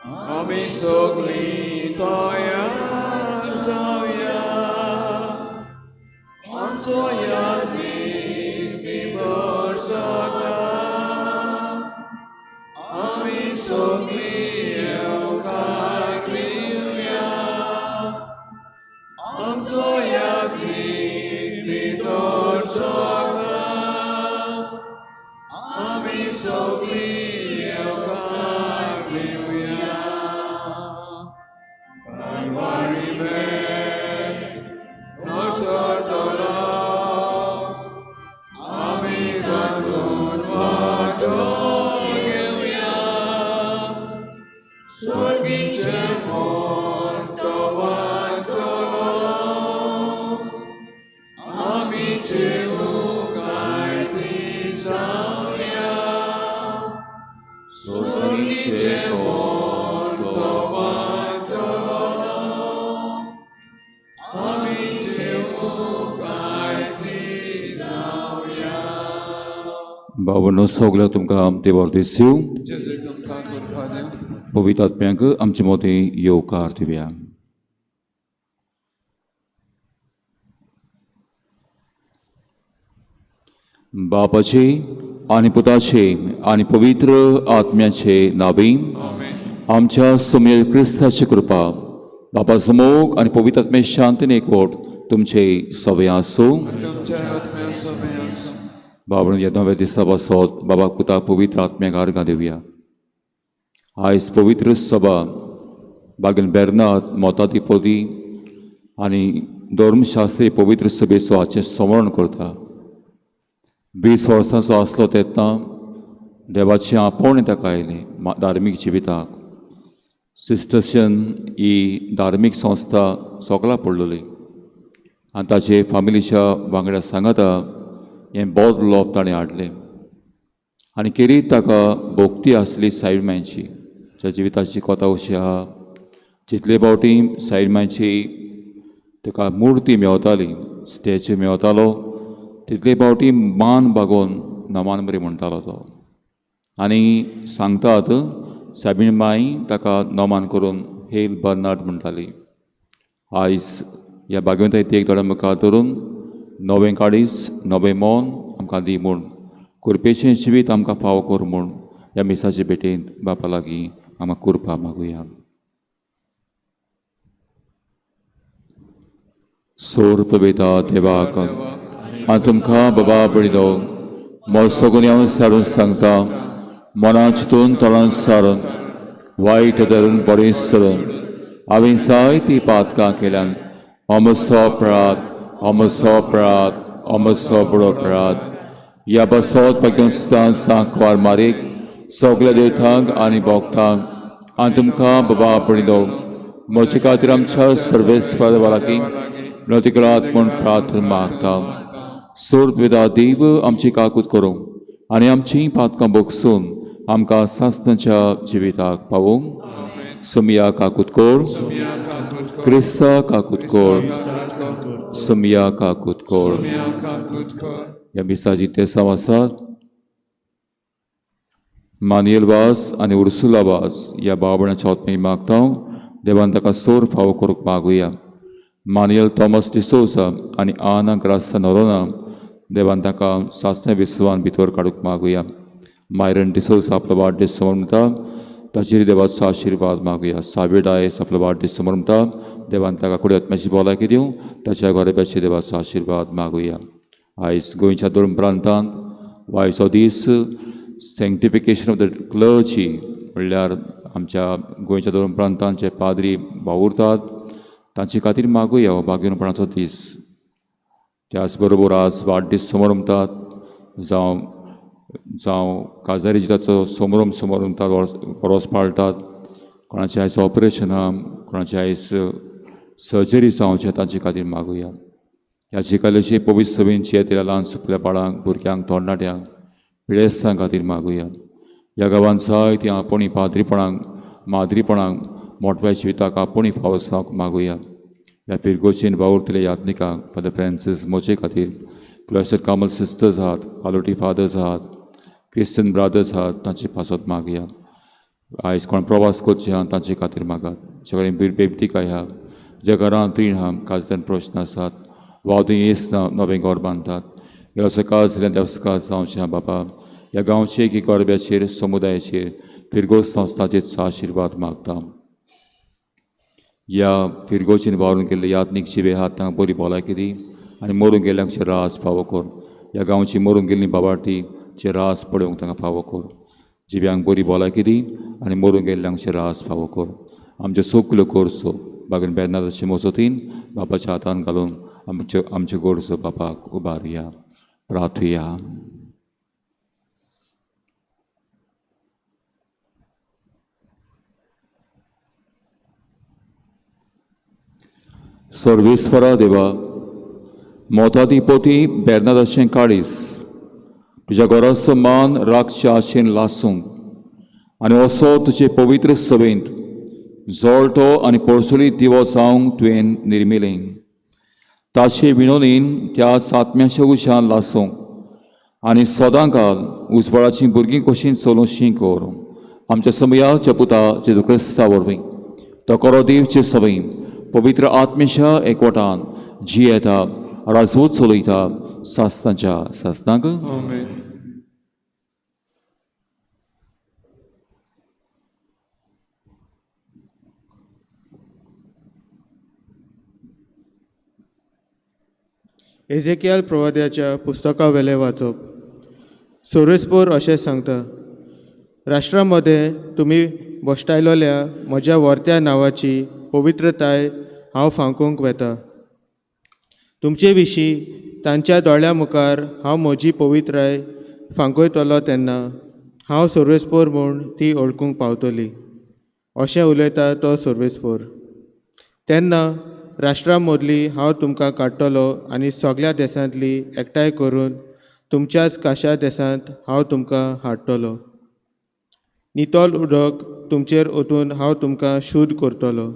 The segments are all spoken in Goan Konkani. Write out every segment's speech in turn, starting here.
आमी सगळीं तयार जावया, आमचो यादीक भितर सरला. आमी सगळीं येवकार दिवया, आमचो यादीक भितर सरला. आमी सगळीं येवकार दिवया. कालवारी भेट नसतलो, आमी तातूंत वांटो घेवया. सर्गीचें म्हण तो वाडटलो, आमी जेवूंक आयती जावया. सर्गीचें म्हण तो वाडटलो, आमी जेवूंक आयती जावया. बाबांनो, सगळ्या तुमकां देवार दिसू. जेजू तुमकां कृपा दिवं. पवित्र आत्म्यांक आमचे मदीं येवकार दिवया. बापाचे आनी पुताचे आनी पवित्र आत्म्याचे नावे. आमच्या सुमेल क्रिस्ताची कृपा, बापाचो मोग आनी पवित्र आत्म्या शांतीन एकवट तुमचे सवय आसूं. तुमच्या आत्म्या समें आसूं. बाबा, ह्या नव्या दिसा पासत बाबा, पुता, पवित्र आत्म्याक आर्गां दिवया. आयज पवित्र सभा बागेन बेर्नाद मोतादिपोदी आनी धर्मशास्त्री पवित्र सभेचो हाचें स्मरण करता. 20 वर्सांचो आसलो तेन्ना देवाचें आपोवणें ताका आयलें धार्मीक जिविताक. सिस्टर्शन ही धार्मीक संस्था सगळा पडलेली आनी ताचे फामिलीच्या वांगडा सांगाता हें बौद्ध लोक ताणें हाडलें आनी केरी ताका भोक्ती आसली साईमांयची. ज्या जिविताची कथा अशी आहा, जितले फावटी साईमांयची ताका मुर्ती मेवताली, स्टॅच्यू मेवतालो, तितले फावटी मान बागोवन नमान बरी म्हणटालो तो. आनी सांगतात सायबीण माई ताका नमान करून हेल बर्नार्ड म्हणटाली. आयज ह्या भाग्यवंताय एक दोळ्या मुखार धरून नवें काळीज, नवें मन आमकां दी म्हूण, कृपेचें जिवीत आमकां फावो कर म्हूण ह्या मिसाचे भेटेंत बापा लागीं आमकां कृपा मागुया. सोर पविता देवाक आनी तुमकां बाबा बळिलो म्हजो गुन्यांव सारून सांगता, मना चिंतून तोंडान सारून वायट धरून बरें सरून हांवें जायतीं पातकां केल्यान. अमसो अपराध, अमसो अपराध, अमसो बरो अपराध. ह्या बसोत भाग्यस्थान सांकवार मारीक सगल्या देवतांक आनी भोक्तांक आनी तुमकां बाबा बळिलो म्हजे खातीर आमच्या सर्वेस्पर लागीं विनवती करात म्हूण प्रार्थना मागता. सोर पिता देव आमची काकूत करूं आनी आमची पातकां भोगसून आमकां सासणाच्या जिविताक पावोवंक. सुमिया काकूत कोर, क्रिस्ता काकूत कोर, सुमिया काकूत कोर. ह्या मिसाची तेसांव आसात मानियल वास आनी उर्सुला वास ह्या भाव भयणाच्या आत्मे मागता, देवान ताका सोर फावो करूंक मागुया. मानियल थॉमस डिसोजा आनी आना ग्रासा नोरोना देवान ताका सासण्या विस्वान भितर काडूंक मागुया. मायरन डिसोजा आपलो वाडदीस समर्पता, ताचेर देवाचो आशिर्वाद मागुया. सावी डायस आपलो वाडदीस समर्पता, देवान ताका कुडी आत्म्याची भलायकी दिवं, ताच्या घराब्याचेर देवाचो आशिर्वाद मागुया. आयज गोंयच्या धर्म प्रांतांत वायचो दीस सेंक्टिफिकेशन ऑफ the clergy, म्हणल्यार आमच्या गोंयच्या धर्म प्रांतांत जे पाद्री वावुरतात तांचे खातीर मागुया हो भाग्यपणाचो दीस. त्याच बरोबर आज वाडदीस समरमतात जावं जावं काजारी जिताचो समोरम समोरमतात, रोस पाळटात. कोणाचें आयज ऑपरेशन आहा, कोणाचें आयज सर्जरी जावचें, तांचे खातीर मागुया. ह्या शिकालेची पवित्र सभेंची येतल्या ल्हान सुकल्या बाळांक, भुरग्यांक, तरणाट्यांक, पिडेस्तां खातीर मागुया. ह्या गांवांत जायतीं आपोवणी पाद्रीपणांक, माद्रीपणांक, मोटव्या जिविताक आपोवणी फावो जावंक मागुया. ह्या फिरगोचेन वावुरतल्या यात्निकांक, फादर फ्रांसीस मोचे खातीर, क्लॉस्टर कामल सिस्टर्स आहात, पालोटी फादर्स आहात, क्रिश्चन ब्रादर्स आहात, तांचे पासत मागुया. आयज कोण प्रवास करचे आहा तांचे खातीर मागात. जे कडेन बेबदीक आहा, ज्या घरांत रीण आहा, काजदान प्रश्न आसात, वावदूय येस ना नवें घर बांदतात, गेलो काज जाल्यार देवस्काज जावचें आहा बाबा. ह्या गांवचे की गरब्याचेर, समुदायाचेर, फिरगोज संस्थाचेर आशिर्वाद मागता. ह्या फिरगोजीन वावरून गेल्ले यात्नीक जिवे आहात तांकां बरी भलायकी दी आनी मरून गेल्ल्यांक रास फावो कर. ह्या गांवची मरून गेल्ली बाबार्थी चे रास पळोवंक तांकां फावो कर. जिव्यांक बरी भलायकी दी आनी मरून गेल्ल्यांक रास फावो कर. आमच्यो सगल्यो गरजो बागेन बेर्नादाचे मजतीन बापाच्या हातान घालून आमच्यो आमच्यो गरजो बापाक उबारुया. प्रार्थुया. सर्वेस्परा देवा, मोताधिपती बेर्नादाचें काळीस तुज्या घराचो मान राखच्या आशेन लासूंक आनी असो तुजे पवित्र सभेंत जळटो आनी पोरसुली दिवो जावंक तुवें निर्मिलें. ताचे विनोदीन त्या सातम्याच्या उशान लासूंक आनी सदां काल उजवाडाचीं भुरगीं कशीं चलूंक शी कर. आमच्या समयाच्या पुता जेजू क्रिस्ता वरवीं तो करो देवचे सवय पवित्र आत्मेच्या एकवटान जियेता, राजवत चलयता सासनाच्या सासनाक. आमेन. एझेकियल प्रवाद्याच्या पुस्तका वेलें वाचप. सोरेस्पोर अशें सांगता, राष्ट्रा मदें तुमी भश्टायलोल्या म्हज्या वर्त्या नांवाची पवित्रताय हांव फांकूंक वेता. तुमचे विशीं तांच्या दोळ्यां मुखार हांव म्हजी पवित्राय फांकयतलो तेन्ना हांव सोर्वेस्पोर म्हूण ती वळखूंक पावतली, अशें उलयता तो सोर्वेस्पोर. तेन्ना राष्ट्रां मदली हांव तुमकां काडटलो आनी सगळ्या देशांतली एकठांय करून तुमच्याच काशा देशांत हांव तुमकां हाडटलो. नितळ उदक तुमचेर ओतून हांव तुमकां शुद्ध करतलो.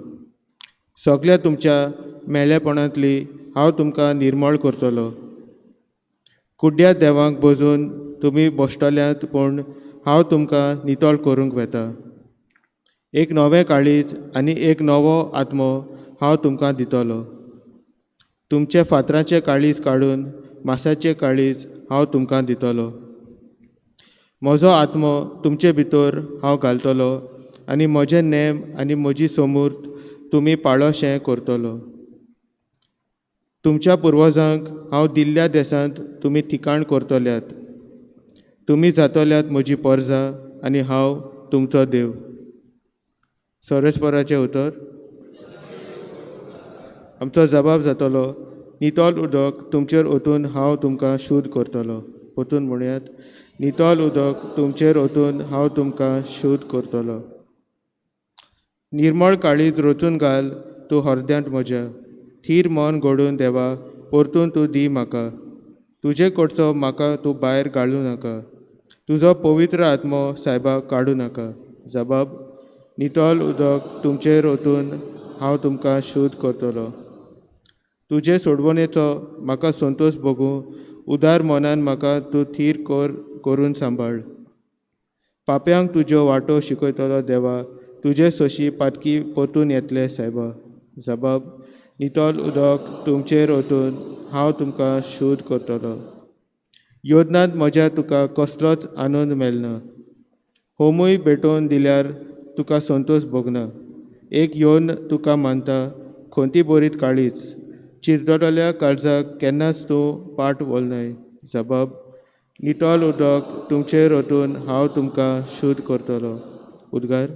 सगळ्या तुमच्या मेळेपणांतली हांव तुमकां निर्मळ करतलो. कुड्ड्या देवांक बजून तुमी बसतल्यात, पूण हांव तुमकां नितळ करूंक वेता. एक नवें काळीज आनी एक नवो आत्मो हांव तुमकां दितलो. तुमचे फातराचें काळीज काडून मासाचें काळीज हांव तुमकां दितलो. म्हजो आत्मो तुमचे भितर हांव घालतलो आनी म्हजे नेम आनी म्हजी समूर्त तुमी पाळोशें करतलो. तुमच्या पुर्वजांक हांव दिल्ल्या देशांत तुमी ठिकाण करतल्यात. तुमी जातल्यात म्हजी परजा आनी हांव तुमचो देव. सर्वेस्पराचें उतर. आमचो जबाब जातलो, नितळ उदक तुमचेर ओतून हांव तुमकां शुद्ध करतलो. ओतून म्हणयात, नितळ उदक तुमचेर ओतून हांव तुमकां शुद्ध करतलो. निर्मळ काळीज रचून घाल तूं हरद्यांत म्हज्या, थीर मन घडून देवा परतून तूं दी म्हाका. तुजे कडचो म्हाका तूं भायर घालूं नाका, तुजो पवित्र आत्मो सायबा काडूं नाका. जबाब, नितळ उदक तुमचेर ओतून हांव तुमकां शुद्ध करतलो. तुजे सोडवणेचो म्हाका संतोश भोगूं, उदार मनान म्हाका तूं थीर करून सांबाळ. पाप्यांक तुज्यो वाटो शिकयतलो देवा, तुजे सोशी पातकी परतून येतले सायबा. जबाब, नितळ उदक तुमचेर ओतून हांव तुमकां शुद्ध करतलो. योजनांत म्हज्या तुका कसलोच आनंद मेळना, होमूय भेटोवन दिल्यार तुका संतोश भोगना. एक योन तुका मानता खंती बरीत काळीज, चिरतोटल्या काळजाक केन्नाच तूं पाट वळनाय. जबाब, नितळ उदक तुमचेर ओतून हांव तुमकां शुद्ध करतलो. उद्गार.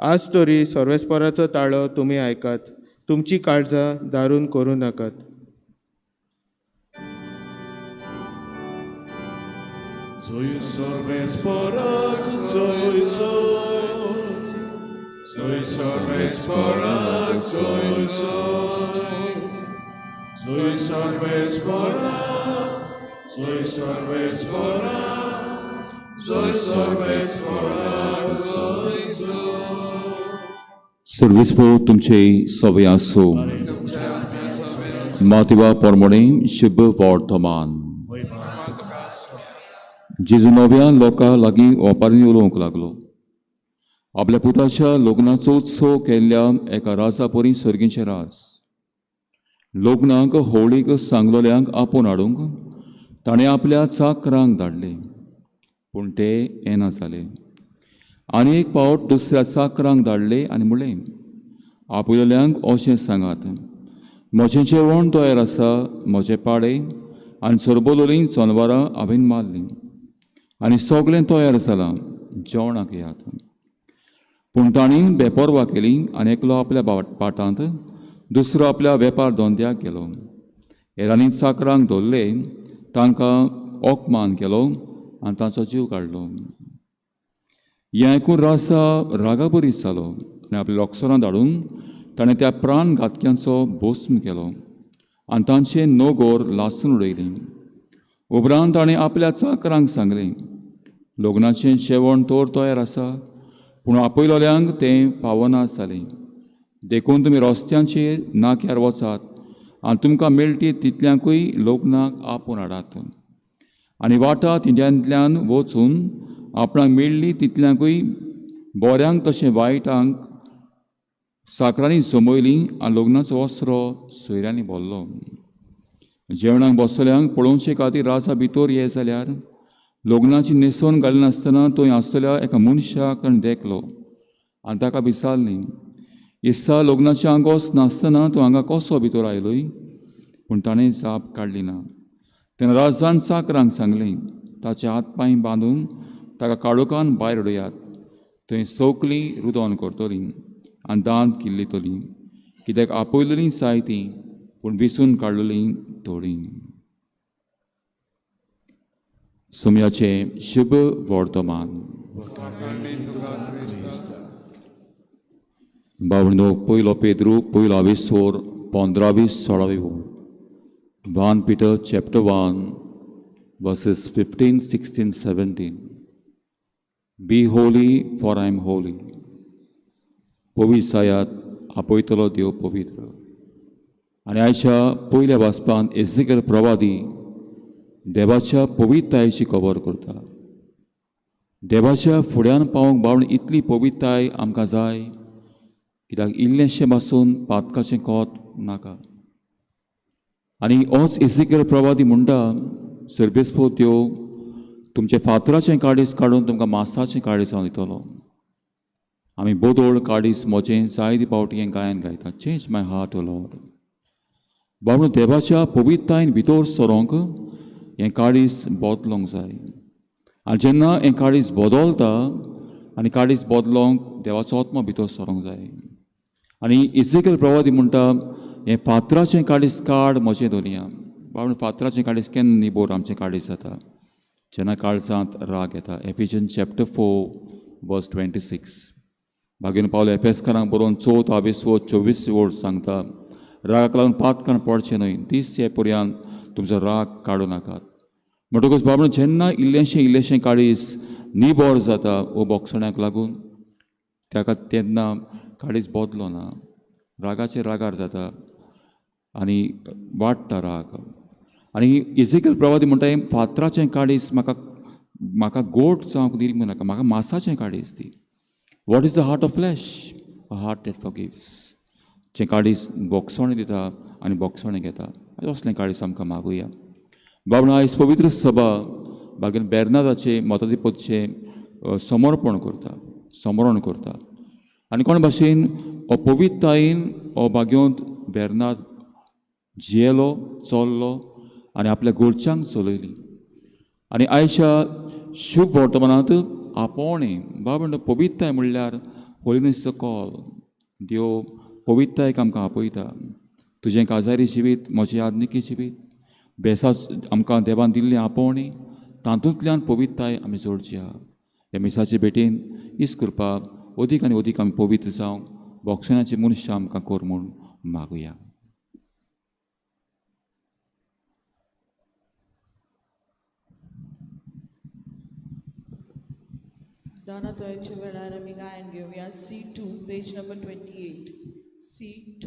आज तरी सर्वेस्पराचो ताळो तुमी आयकात, तुमची काळजां दारून करूं नाकात. जोय सर्वेस्पराक जोय जोय, सोय सर्वेस्पराक सोय सोय, सोय सर्वेस्पराक, सोय सर्वेस्पराक, सोय सर्वेस्पराक सोय सोय. सर्वेस्पोर तुमचे सवे आसूं. मातिवा परमणे शुभ वर्तमान. जेजू नव्या लोकां लागीं ओपारींनी उलोवंक लागलो. आपल्या पुताच्या लग्नाचो उत्सव केल्ल्या एका राजा परी सर्गीचें राज. लग्नाक होळीक सांगलोल्यांक आपोवन हाडूंक ताणें आपल्या चाकरांक धाडले, पूण ते येना जाले. आनी एक पावट दुसऱ्या चाकरांक धाडले आनी म्हणलें, आपयलोल्यांक अशें सांगात, म्हजें जेवण तयार आसा, म्हजे पाडे आनी सरबोलोलीं जनवरां हांवें मारलीं आनी सगळें तयार जालां, जेवणाक येयात. पूण तांणी बेपर्वा केली आनी एकलो आपल्या पाटांत, दुसरो आपल्या वेपार धंद्याक गेलो. हेरांनी चाकरांक धरले, तांकां अपमान केलो आनी तांचो जीव काडलो. हें आयकून राजा रागाबरीत जालो आनी आपल्या लोकसरां धाडून ताणें त्या प्राण घातक्यांचो भस्म केलो आनी तांचें नोगोर लासून उडयलें. उपरांत ताणें आपल्या चाकरांक सांगलें, लग्नाचें जेवण तर तयार आसा, पूण आपयलोल्यांक तें पावना जालें. देखून तुमी रस्त्यांचेर नाक्यार वचात आनी तुमकां मेळटी तितल्यांकूय लग्नाक आपोवन हाडात. आनी वाटा तिंड्यांतल्यान वचून आपणाक मेळ्ळी तितल्यांकूय बऱ्यांक तशें वायटांक साकरांनी जमयलीं आनी लग्नाचो वसरो सोयऱ्यांनी भरलो. जेवणाक बसतल्यांक पळोवचे खातीर राजा भितर ये जाल्यार लग्नाची न्हेसवण घालिनासतना थंय आसतल्या एका मनशाक ताणें देखलो आनी ताका विचारलें, इस्सा लग्नाचें आंगोस नासतना तूं हांगा कसो भितर आयलोय? पूण ताणें जाप काडली ना. तेन्ना राजान चाकरांक सांगलें, ताचे हात पांय बांदून ताका काळोखान भायर उडयात, थंय सगळीं रुदोन करतलीं आनी दांत किल्लितलीं, कित्याक आपयलेलीं जायतीं पूण विसून काडलेलीं थोडीं. सोम्याचें शुभ वर्तमान. बावणो पयलो पेद्रू पयलो आविसोर 15वी 16वी ओळ. 1 Peter chapter 1 verses 15, 16, 17. Be holy for I am holy. पवित्र जायात, आपयतलो देव पवित्र. आनी आयच्या पयल्या वाचपान एझेकियल प्रवादी देवाच्या पवित्रतायेची खबर करता. देवाच्या फुड्यान पावोवंक बावण इतली पवित्रताय आमकां जाय, कित्याक इल्लेंशें पासून पातकाचें कोत नाका. आनी होच एझेकियल प्रवादी म्हणटा, सर्वेस्पोर देव तुमचें फातराचें काडीस काडून तुमकां मासाचें काडीस जावन दितलो. आमी बोदोळ काडीस म्हजें जायते फावटी हें गायन गायता, change my heart O Lord. बाबू देवाच्या पवित्रतायेन भितर सरोंक हें काडीस बदलोंक जाय. आनी जेन्ना हें काडीस बदलता आनी काडीस बदलोंक देवाचो आत्मो भितर सरोंक जाय. आनी एझेकियल प्रवादी म्हणटा, हें फातराचें काडीस काड म्हजें दोनया. बाबू फातराचें काडीस केन्ना निबोर आमचें काडीस जाता? जेन्ना काळजांत राग येता. Ephesians chapter 4 verse 26. भागीन पावलो एफेसकारांक बरोवन 4 आवेसो 24 ओळ सांगता, रागाक लागून पातकान पडचें न्हय, दीस हे पर्यंत तुमचो राग काडूं नाकात. म्हणटकूच बाबा जेन्ना इल्लेंशें इल्लेंशें काडीस निबोर जाता वो बोगसण्याक लागून, ताका तेन्ना काडीस बदलो ना, रागाचेर रागार जाता आनी वाडटा राग. आनी एझेकियल प्रवादी म्हणटा, हें फातराचें काडीस म्हाका म्हाका गोड जावंक दिवंक नाका, म्हाका मासाचें काडीस दी. What is the heart of flesh? A heart that forgives. जें काडीस बोगसणें दिता आनी बोगसणें घेता, असलें काडीस आमकां मागुया. बाबा आयज पवित्र सभा बागेन बेर्नादाचें मताधिपतचें समर्पण करता, समरण करता. आनी कोण भाशेन हो पवित्रतायेन हो बागेंत बेर्नाद जियेलो, चल्लो आनी आपल्या घरच्यांक चलयली. आनी आयच्या शुभ वर्तमानांत आपोवणें बाबा पवित्रताय म्हणल्यार होलिनेस कॉल. देव पवित्रतायेक आमकां आपयता. तुजें काजारी जिवीत, म्हजें यादनिकी जिवीत, बेसाच आमकां देवान दिल्लें आपोवणें, तातूंतल्यान पवित्रताय आमी जोडची आहा. ह्या मिसाचे भेटेन इस कृपा अदीक आनी अदीक आमी पवित्र जावंक भोगसण्याचे मनशां आमकां कर म्हूण मागुया. दानातोयाच्या वेळार आमी गायन घेवया C2 page number 28 C2.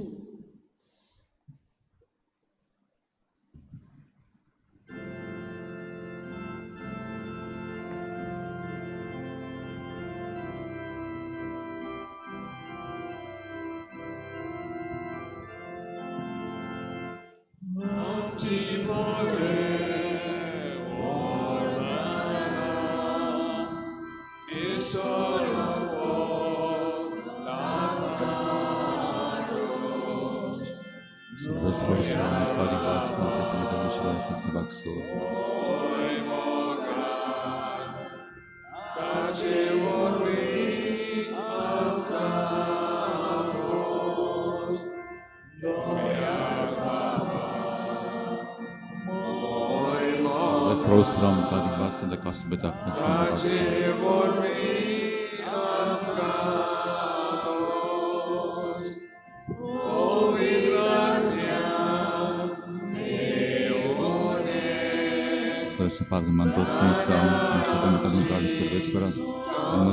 Padre, mandou extensão, não sabemos que não está serviço para não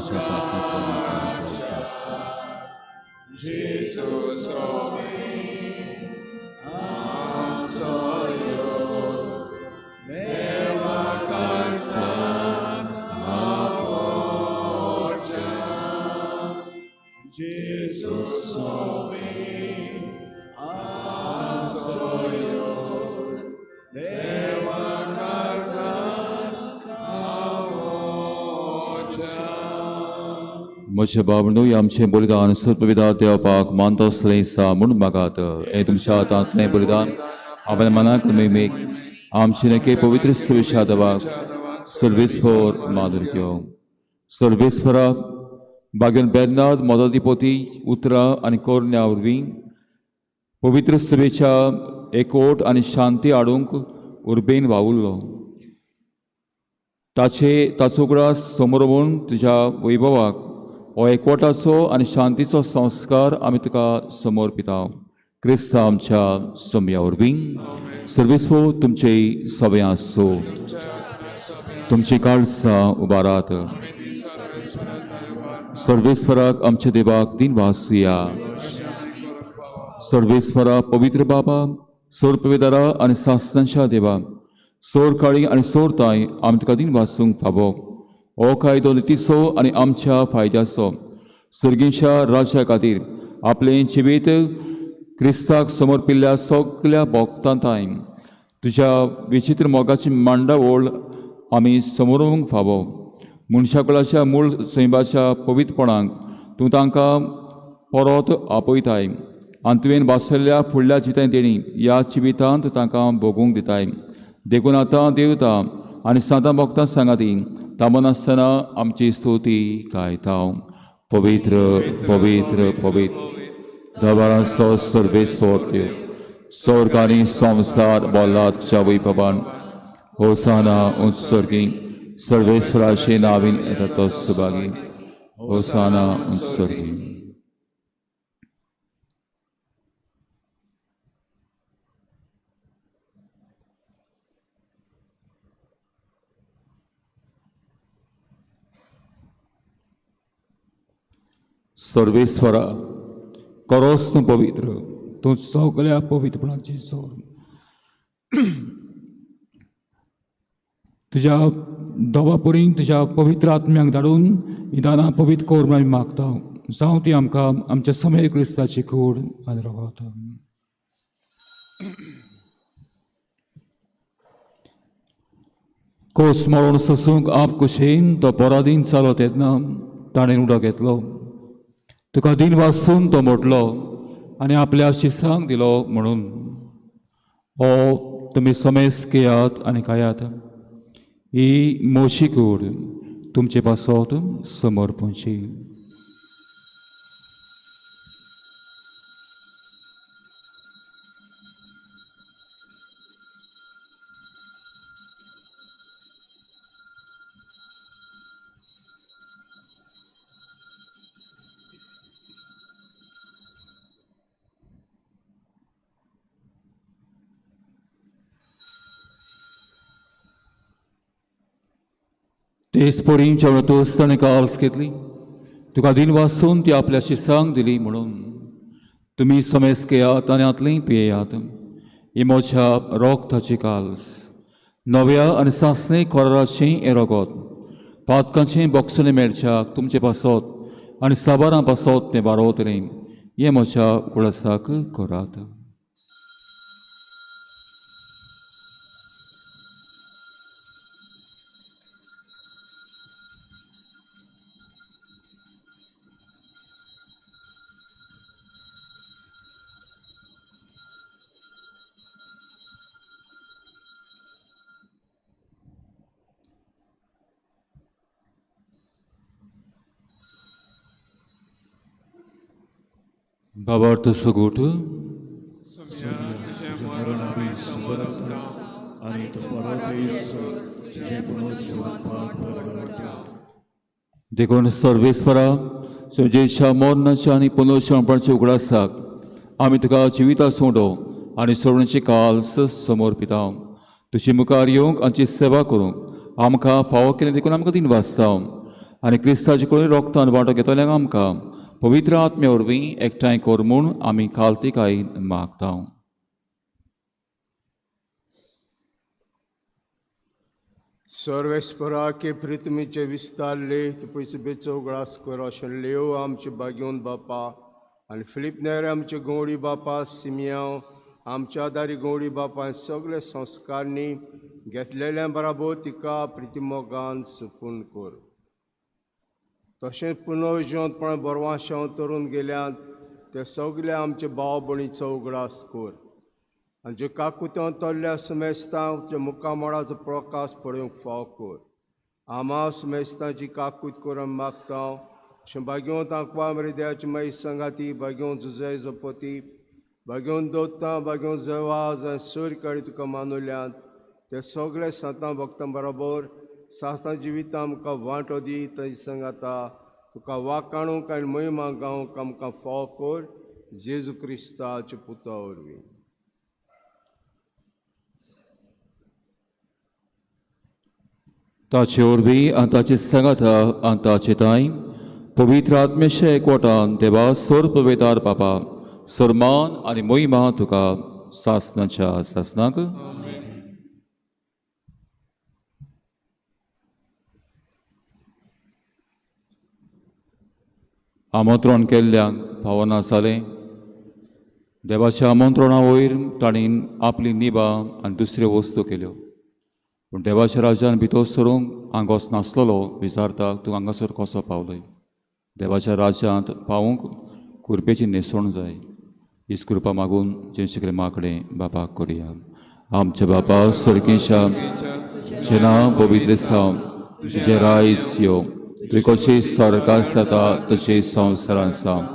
Jesus, म्हज्या बाबणू आमचें बलिदान सर्वविधा देवपाक मानता असलें सा म्हूण मागात. हें तुमच्या हातांतलें बलिदान आपल्या मनाक मेमेक आमचे नके पवित्र सुविशा देवाक सर्वेस्फोर माधुर्य सर्वेस्फोरा बागेन बेदनाद मदतीपोती उतरां आनी कोरण्या वरवीं पवित्र सभेच्या एकवट आनी शांती हाडूंक उर्बेन वावुरलो. ताचे ताचो उगडास समोर तुज्या वैभवाक हो एकवटाचो आनी शांतीचो संस्कार आमी तुका समोर पिता क्रिस्ता आमच्या सम्या वरवीं. सर्वेस्फो तुमचे सवय आसूं. तुमची काळसां उबारात. सर्वेस्फराक आमच्या देवाक दिन वासुया. सर्वेस्फरा पवित्र बाबा सोर पविदारा आनी सासनाच्या देवा सोर काळी आनी सोर ताय आमी तुका दिन वासूंक फावो. हो कायदो नितीचो आनी आमच्या फायद्याचो सर्गीच्या राज्या खातीर आपलें जिवीत क्रिस्ताक समर्पिल्ल्या सगल्या भोक्तांताय तुज्या विचित्र मोगाची मांडावळ आमी समोरूंक फावो. मनशाकुळाच्या मूळ सैमाच्या पवित्रपणाक तूं तांकां परत आपयताय आनी तुवें वाचयल्ल्या फुडल्या जिताय देणी ह्या जिवितांत तांकां भोगूंक दिताय. देखून आतां देवता आनी सांतां भोगतां सांगाती थांबनासतना आमची स्तुती गायता. पवित्र पवित्र पवित्र दबारांचो सर्वेस्फोर स्वर्ग आनी संवसार बोला तुज्या वैभवान. होसाना उंच स्वर्गी सर्वेस्फराचे नावीन येता तो सुभागी. होसाना उंच स्वर्गी. सर्वेस्वरा करोस तूं पवित्र तूं सगल्या पवित्रपणाची जोर तुज्या दोवा पुरींक तुज्या पवित्र आत्म्यांक धाडून ही दानां पवित्र कर म्हूण आमी मागता. जावं ती आमकां आमच्या समय क्रिस्ताची कूड आनी रगत. कोस मरण सोसूंक आप कुशेन तो पराधीन जालो तेन्ना ताणें उडो घेतलो. तुका दिन वासून तो मोडलो आनी आपल्या शिसांक दिलो म्हणून हो तुमी समेस घेयात आनी खायात. ही मोशी कूड तुमचे पासत समर्पणची. तेच परी जेवणातूच ताणें काल्स घेतली, तुका दिन वासून ती आपल्या शिसांक दिली म्हणून तुमी समेस घेयात आनी हातली पियेयात. ही म्हज्या रोगताची काल्स, नव्या आनी सासणी कोराराची हें रगत, पातकांचें बोगसणें मेळच्याक तुमचे पासत आनी साबारां पासत तें बारोवतलें. हें म्हज्या उगडासाक करात. बाबार्थ सगोट तुजें मरण आमी समर्पता आनी तूं परत येयसर तुजें पुनर्जिवनपण परवडटा. देखून सर्वेस्परा तुजेच्या मरणाच्या आनी पुनर्जिवनपणाच्या उगडासाक आमी तुका जिविता सोडो आनी सोडण्याची काल्स समर्पिता. तुजे मुखार येवंक आमची सेवा करूंक आमकां फावो केलें देखून आमकां दिन वाचता आनी क्रिस्ताचे कडेन रोगतान वांटो घेतल्यांक आमकां पवित्र आत्म्या वरवीं एकठांय कर म्हूण आमी कालतिकायेन मागता. सर्वेस्पराके पृथ्वीचे विस्तारले तूं बेचो उगडास कर अशें लेव आमचे बागेवन बापा आनी फिलीप नेर आमचे गौडी बापा सिमियांव आमच्या आदारी गौडी बापा आनी सगळे संस्कारनी घेतलेल्या बराबर तिका प्रितिमोगान सुपून कर. तशेंच पुनर्जिवंतपणान बरवाशेंव तरून गेल्यात ते सगळे आमचे भाव भयणीचो उगडास कर आनी जे काकुत्यां तरल्या समेस्तांक मुखामळाचो प्रकाश पळोवंक फाव कर. आमा समेस्तांची काकूत करून मागता अशें बागेवंत आंकवा मरिद्याची माई संगाती बागेवंत जुजय जपती बागेवन दोत्ता बागेवन जवाज आनी सूर काडी तुका मानुल्यात ते सगळे सांतां भक्तां बरोबर सासणां जिवितां आमकां वांटो दी थंय संगाता तुका वाकाणूंक आनी महिमा गावंक आमकां फाव कर जेजू क्रिस्ताच्या पुता वरवीं. ताचे वरवीं आनी ताचे सांगाता आनी ताचे तांय पवित्र आत्मेशे एकवटान देवा सोर पवेदार बाबा सरमान आनी महिमा तुका सासनाच्या सासनाक. आमंत्रण केल्ल्यांक फावना जालें. देवाच्या आमंत्रणा वयर तांणी आपली निबां आनी दुसऱ्यो वस्तू केल्यो, पूण देवाच्या राज्यान भितर सरूंक हांगोच नासलेलो. विचारता तूं हांगासर कसो पावलय? देवाच्या राज्यांत पावूंक कुरपेची न्हेसवण जाय. हीच कृपा मागून जें शिकले कडेन बापाक करुया. आमच्या बापा सर्गीच्या तुजें नांव पवित्र जावं, तुजें रायज येवं, तुवें कशें स्वर्गात जाता तशें संवसारांत जावं.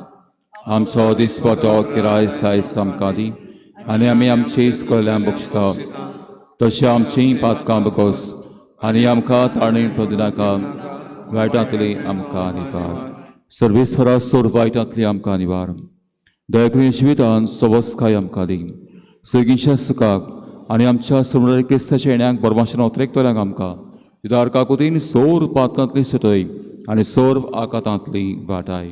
आमचो दिसपटो किराय सायज आमकां दी आनी आमी आमची इस्कोल्यां बक्षता तशें आमचीं पातकां बकोस आनी आमकां ताणी पदिनाका वायटांतली आमकां निवार. सर्वेस्परा सोर वायटांतली आमकां निवार. दयाकरी जिवितान सवस्काय आमकां दी. सगळींच्या सुखाक आनी आमच्या समृद्ध क्रिस्ताच्या येण्याक बरमाशेन ओतरेकतल्यांक आमकां तिदार काकुतीन सोर पातकांतली सुटय आनी सोर आकातांतली वाटाय.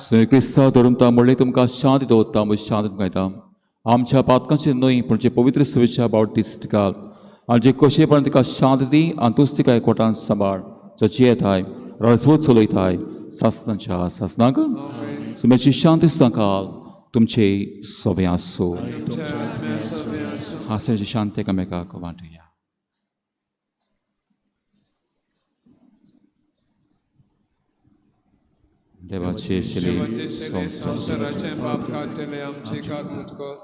सय क्रिस्तांव धर्मता म्हणलें तुमकां शांती दवरता, म्हजी शांत तुमकां. आमच्या पातकांचे न्हय पूण जे पवित्र सवेच्या बावटीस तिका आनी जे कशेपण तिका शांत दी आनी तूच तिका एकवटान सांबाळ जची येताय राजवत चलयताय सासनाच्या सासनाक. सुमेची शांती काल तुमचे सोबें आसूं. हांशाची शांती एकामेकाक वांटुया. देवाचे शिले संवसाराचें पाप काडटले आमची काकूत कर.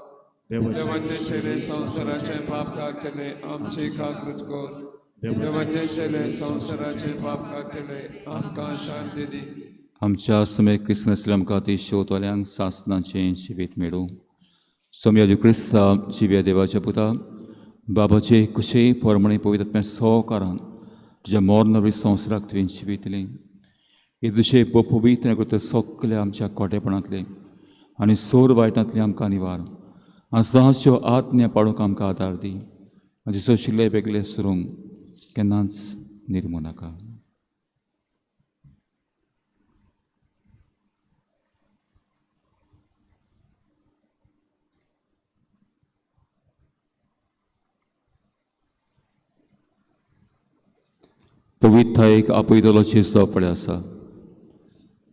देवाचे शिले संवसाराचें पाप काडटले आमची काकूत कर. देवाचे शिले संवसाराचें पाप काडटले आमकां शांती दी. आमच्या समे क्रिसमस आमकां ती शेवतल्यांक सासनाचें जिवीत मेळूं. सोम्या क्रिस्ता जिव्या देवाच्या पुता बाबाचे कुशे परमणे पवित्र सहकारान तुज्या मर्ण संवसाराक तुवें जिवितलें. हे तुजें पवित्र करता सगळे आमच्या कोटेपणांतले आनी सोर वायटांतले आमकां निवार आनी सदांच्यो आज्ञा पाळूंक आमकां आदार दी. आनी सोशिल्ले वेगळे सरूंक केन्नाच निर्मू नाका. पवित्रतायेक आपयतलो जेजू पळय आसा.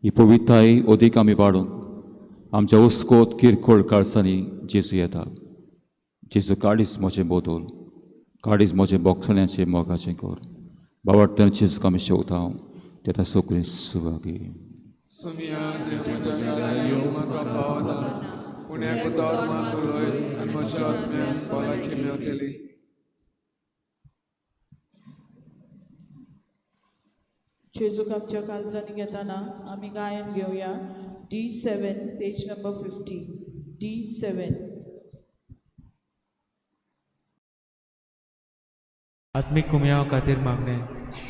ही पवित्रताय अदीक आमी वाडूंक आमच्या उस्कोत किरकोळ काळसांनी जेजू येता. जेजू काडीच म्हजें बदल, काडीच म्हजें बोगसण्याचें मोगाचें कर. बाबार्तान जेजूक आमी शेवता तेता सगळीं सुवागी. जेजूक आमच्या काळजांनी घेताना आमी गायन घेवया D7 page number 50 D7. आत्मीक कुमयाव खातीर मागणें.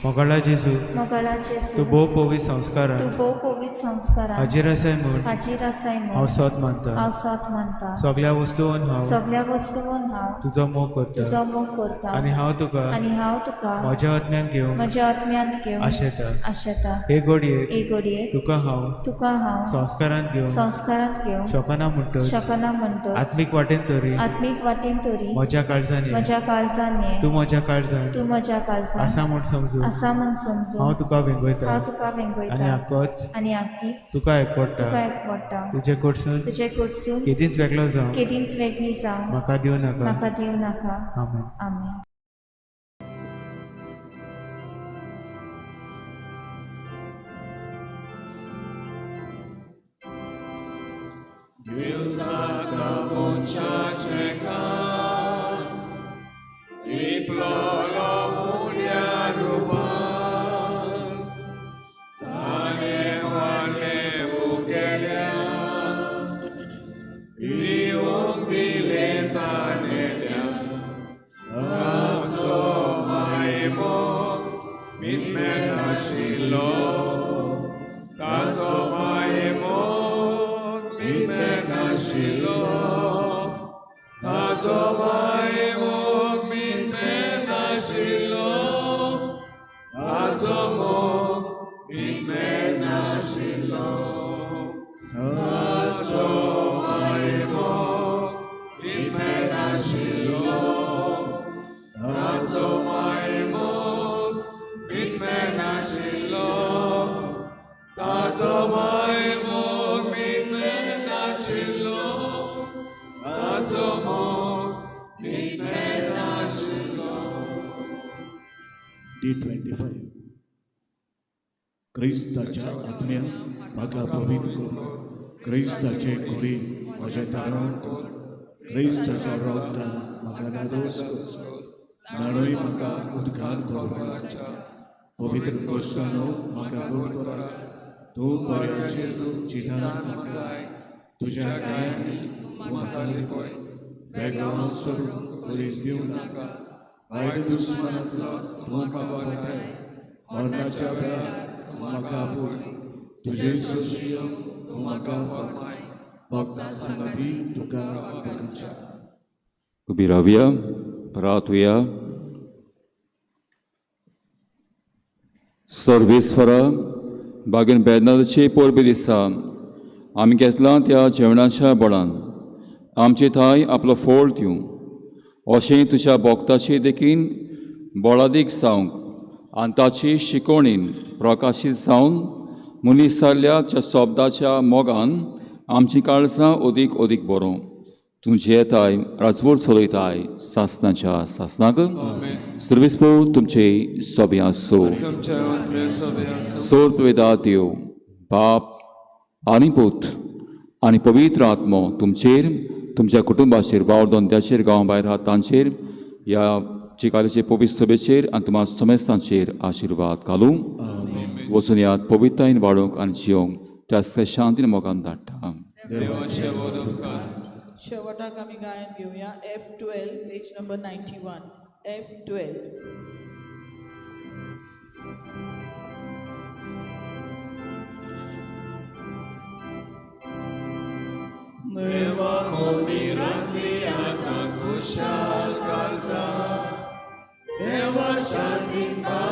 मोगाळा जेजू, मोगाळा जेजू, तूं भोव पवित्र संस्कारान, तूं भोव पवित्र संस्कारान हाजीर आसाय म्हूण, हाजीर आसाय म्हूण हांव सत मानता, हांव सत मानता. सगळ्या वस्तून हांव, सगळ्या वस्तून हांव तुजो मोग करता, तुजो मोग करता. आनी हांव तुका, आनी हांव तुका म्हज्या आत्म्यान घेवंक, म्हज्या आत्म्यांत घेवंक आशेता. आशेता. हे घडयेक, हे घडयेक तुका हांव, तुका हांव संस्कारांत घेवंक, संस्कारांत घेवंक शकना म्हणटच, शकना म्हणटच, आत्मीक वाटेन तरी, आत्मीक वाटेन तरी म्हज्या काळजान ये, म्हज्या काळजान ये, तूं म्हज्या काळजान, तूं म्हज्या काळजान आसा म्हूण समजून, आसा म्हूण समजून, हांव तुका वेंगयता, हांव तुका वेंगयता, आनी आकोच, आनी आकीच तुका एकवडटा, तुका एकवडटा. तुजे कडसून, तुजे कडसून केदींच वेगळो जावं, केदींच वेगळी जावं म्हाका दिवं नाका, म्हाका दिवं नाका. आमेन. आमेन. D25. क्रिस्ताच्या आत्म्या म्हाका पवित्र कर, क्रिस्ताचे कुडी म्हजें तारण कर, क्रिस्ताच्या रोगता म्हाका धादोस कर, न्हाणूय म्हाका उदकान करपाक, पवित्र कोश्टानो म्हाका गोड कराक, तूं बऱ्या जेजू जितान म्हाका, तुज्या गायांनी तूं म्हाका लिपय, वेगळो स्वरूप करीस दिवं नाका, वायट दुस्मनांतलो तूं म्हाका वाटय, मरणाच्या वेळार तूं म्हाका आपोय, तुजे सोशी तूं म्हाका फर्माय, भक्तां संगती तुका उपकारच्या. उबी रावया, प्रार्थुया. सर्वेस्परा बागेन बेदनाची परबे दिसा आमी घेतलां त्या जेवणाच्या बळान आमचे थाय आपलो फोळ दिवं, अशें तुज्या भोक्ताची देखीन बळादीक जावंक आनी ताची शिकवणीन प्रकाशीत जावन मनीस जाल्ल्या त्या शब्दाच्या मोगान आमची काळजां अदीक अदीक बरोवं. तूं जियेताय राजवट चलयताय सासनाच्या सासनाक. सर्वेस्पोर तुमचे सोबे आसूं. सोर वेदा देव बाप आनी पूत आनी पवित्र आत्मो तुमचेर, तुमच्या कुटुंबाचेर, वावर धंद्याचेर, गांव भायर आहा तांचेर, ह्या चिकालीचे पवित्र सभेचेर आनी तुमच्या समेस्तांचेर आशिर्वाद घालूं. वचून यात पवित्रतायेन वाडोवंक आनी जियोंक त्या शांतीन मोगान धाडटा. शेवटाक आमी गायन घेवया F12 page number 91 F12. देवा मंदिरांतली आतां खुशाल काळजां, शांतीन.